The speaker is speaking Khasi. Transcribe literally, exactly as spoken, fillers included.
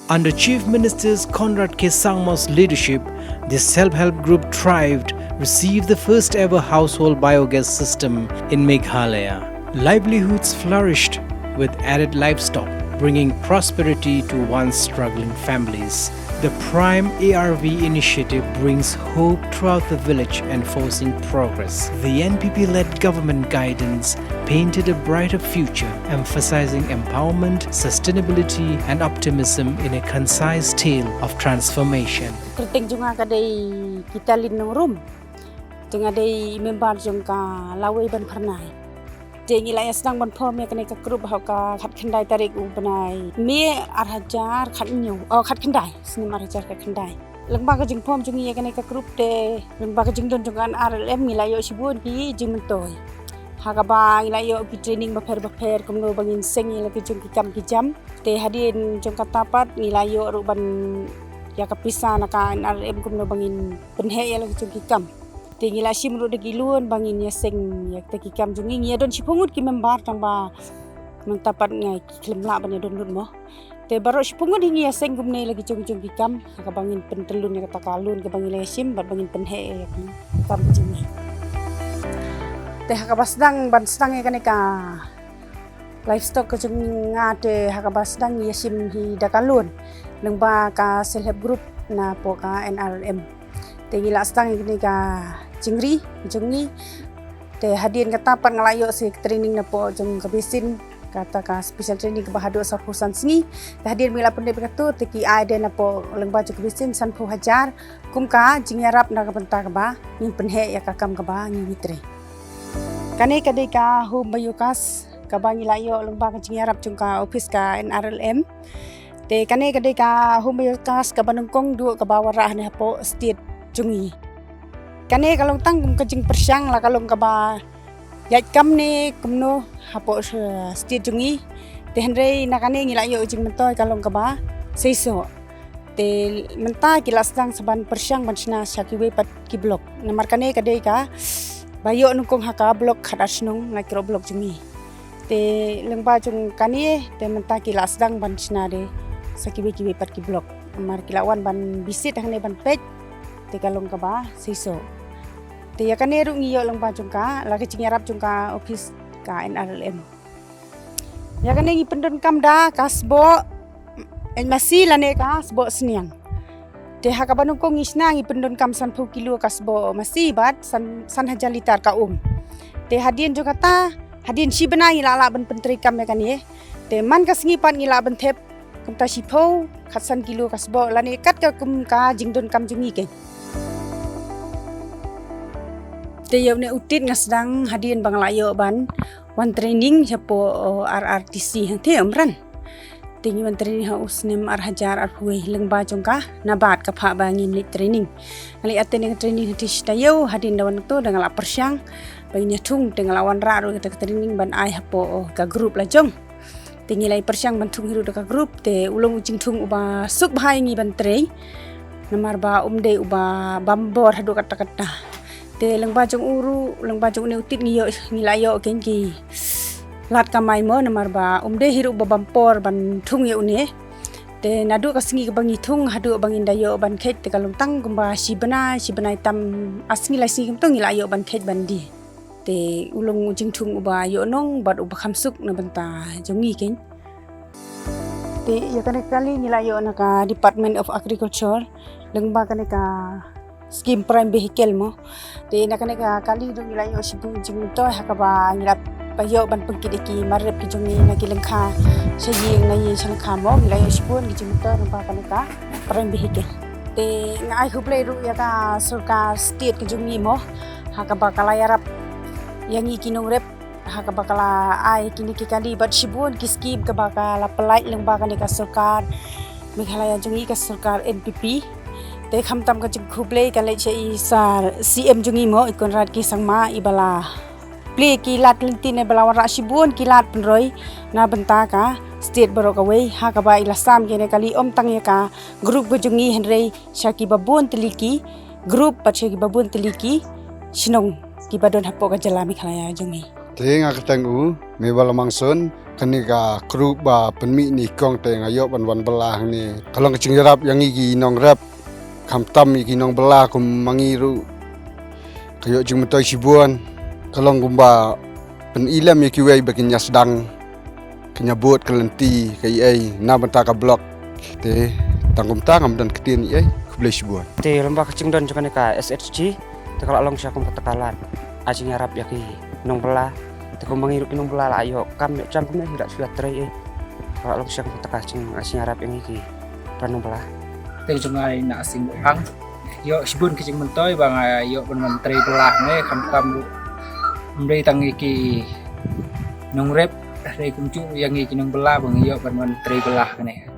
Under Chief Minister's Conrad K Sangma's leadership, the self-help group Thrived received the first ever household biogas system in Meghalaya. Livelihoods flourished with added livestock, bringing prosperity to once struggling families. The Prime A R V initiative brings hope throughout the village, enforcing progress. The N P P-led government guidance painted a brighter future, emphasizing empowerment, sustainability, and optimism in a concise tale of transformation. Kyrteng jong nga ka dei Kitalin Nongrum. Te nga dei member jong ka Lawei Ban Phyrnai. Te ngi la ïa sdang ban form ïa kane ka group ha ka khatkhyndai tarik u bnai May ar hajar khathynñiew, oh, khatkhyndai, snem ar hajar khatkhyndai. Lyngba ka jingform jong ngi ïa kane ka group te, lyngba ka jingdon jong ka N R L M ngi la ïoh shibun ki jingmyntoi. Ha kaba ngi la ïoh ki training bapher bapher kumno ba ngin seng ïa la ki jong ki kam ki jam. Te hadien jong kata pat ngi la ïoh ruh ban ïa ka pisa na ka N R L M kumno ba ngin pynheh ïa la ki jong ki kam. Te ngi la shim ruh da ki loan ba ngin ïa seng ïa kita ki kam jong ngi. Ngi ïa don shiphew ngut ki member tang ba mynta pat ngi khlem lah ban ïa don lut mo. Te baroh shiphew ngut hi ngi ïa seng kumne la ki jong jong ki kam ha kaba ngin pyntyllun ïa kata ka loan kaba ngi la ïa shim bad ba ngin pynheh ïa ki kam ki jong ngi. Te ha kaba sdang ban sdang ïa kane ka livestock ka jong nga te ha kaba sdang ngi ïa shim hi da ka loan lyngba ka self help group na poh ka N R L M. Te ngi la sdang ïa kane ka jingri jong ngi. Te hadien kata pat nga la ïoh sa ka training na poh jong ka basin, kata ka special training kaba haduh sawphew san sngi. Te hadien ba ngi la pyndep ïa kato te ki ai de na poh lyngba jong ka basin sanphew hajar kum ka jingïarap na ka bynta kaba ngin pynheh ïa ka kam kaba ngi ngi trei. Kane ka dei ka home biogas kaba ngi la ïoh lyngba ka jingïarap jong ka office ka N R L M. Te kane ka dei ka home biogas kaba nyngkong duh kaba wanrah hangne hapoh state jong ngi. Kane ka long tang kum ka jingpyrshang la ka long kaba ïaid kam ne kumno hapoh, eh, state jong ngi. Te hynrei na kane ngi la ïoh jingmyntoi ka long kaba seisoh. Te mynta ki la sdang sa ban pyrshang ban shna sha kiwei pat ki block. Namar kane ka dei kaba ïoh nyngkong ha ka block khatar shnong na ki block jong ngi. Te lyngba jong kane te mynta ki la sdang ban shna de sa kiwei kiwei pat ki block. Namar ki la wan ban visit hangne ban peit te ka long kaba seisoh. Te ïa kane ruh ngi ïoh lyngba jong ka la ka jingïarap jong ka office ka N R L M. Ïa kane ngi pyndonkam da ka sboh, eh, masi lane ka sboh sniang. Te ha kaba nyngkong ngi shna ngi pyndonkam sanphew kilo ka sboh masi bad san, san hajar litar ka um. Te hadien jong kata, hadien shi bnai ngi la lah ban pyntreikam ïa kane. Te man ka sngi pat ngi lah ban thep kumta shiphew khatsan kilo ka sboh lane kat ka kum ka jingdonkam jong ngi keiñ. Te ïa une u tit nga sdang hadien ba nga la ïoh ban wan training shapoh, oh, R R T C hangtei Umran. Te ngi wan training ha u snem ar hajar arphew wei lyngba jong ka NABARD ka phah ba ngin leit training. Nga leit attend ïa ka training hangtei shi taïew, hadien da wan to da nga la pyrshang ba ngin ïa thung te nga la wanrah ruh ïa kata ka training ban ai hapoh, oh, ka group la jong. Te ngi la ïa pyrshang ban thung hi ruh da ka group te u long u jingthung uba suk bha ïa ngi ban trei. Namar ba um dei uba bam bor haduh katta katta. Te lyngba jong u ruh, lyngba jong une u tit ngi ïoh, ngi la ïoh keiñ ki lad kamai mo namar ba um dei hi ruh uba bam por ban thung ïa une. Te naduh ka sngi kaba ngi thung haduh ba ngin da ïoh ban kheit te ka long tang kumba shi bnai, shi bnai tam ar sngi lai sngi kumto ngi la ïoh ban kheit ban die. Te u long u jingthung uba ïoh nong bad uba kham suk na bynta jong ngi keiñ. Te ïa kane ka kali ngi la ïoh na ka Department of Agriculture lyngba kane ka scheme Prime Vehicle mo. Te na kane ka kali ruh ngi la ïoh shibun jingmyntoi ha kaba ngi la pynïoh ban pynkit ïa ki mar rep ki jong ngi na ki lyngkha sha ïing na ïing sha lyngkha mo, ngi la ïoh shibun ki jingmyntoi lyngba kane ka Prime Vehicle. Te nga ai khublei ruh ïa ka sorkar state ka jong ngi mo ha kaba ka la ïarap ïa ngi ki nongrep ha kaba ka la ai kine ki kali bad shibun ki scheme kaba ka la pynlait lyngba kane ka sorkar Meghalaya jong ngi ka sorkar N P P. Te khamtam ka jingkhublei ka leit sha i Sir C M jong ngi mo i Conrad K Sangma iba la plie ki lad lynti ne ba la wanrah shibun ki lad pynroi na bynta ka state baroh kawei ha kaba i la sam kine kali ym tang ïa ka group ka jong ngi hynrei sha kiba bun tylli ki group bad sha kiba bun tylli ki shnong kiba don hapoh ka jylla Meghalaya jong ngi. Te nga kyrteng u Mewbah Lamangson, kane ka group ba pynmih ne kong te nga ïoh ban wan bylla hangne. Ka long ka jingïarap ïa ngi ki nongrep, khamtam ïa ki nongbylla kum ma ngi ruh. Ka ïoh jingmyntoi shibun, ka long kumba pynilem ïa kiwei ba kin ïa sdang, kin ïa bud ka lynti ka ei ei na bynta ka block. Te tang kumta ngam don ktien ei ei, khublei shibun. Te lem bad ka jingdon jong kane ka S H G, te ka la long sha kum kata ka lad, a jingïarap ïa ki nongbylla. Te kum ma ngi ruh ki nongbylla la ïoh kam ïoh jam kumne hi la shu ïa trei ei. Ka la long sha kum kata ka jing, a jingïarap ïa ngi ki para nongbylla. Te jong nga Nasingbuaid Hang. Ïoh shibun ka jingmyntoi ba nga ïoh ban wan trei bylla hangne, khamtam ruh ym dei tang ïa ki nongrep, dei kumjuh ïa ngi ki nongbylla ba ngi ïoh ban wan trei bylla hangne.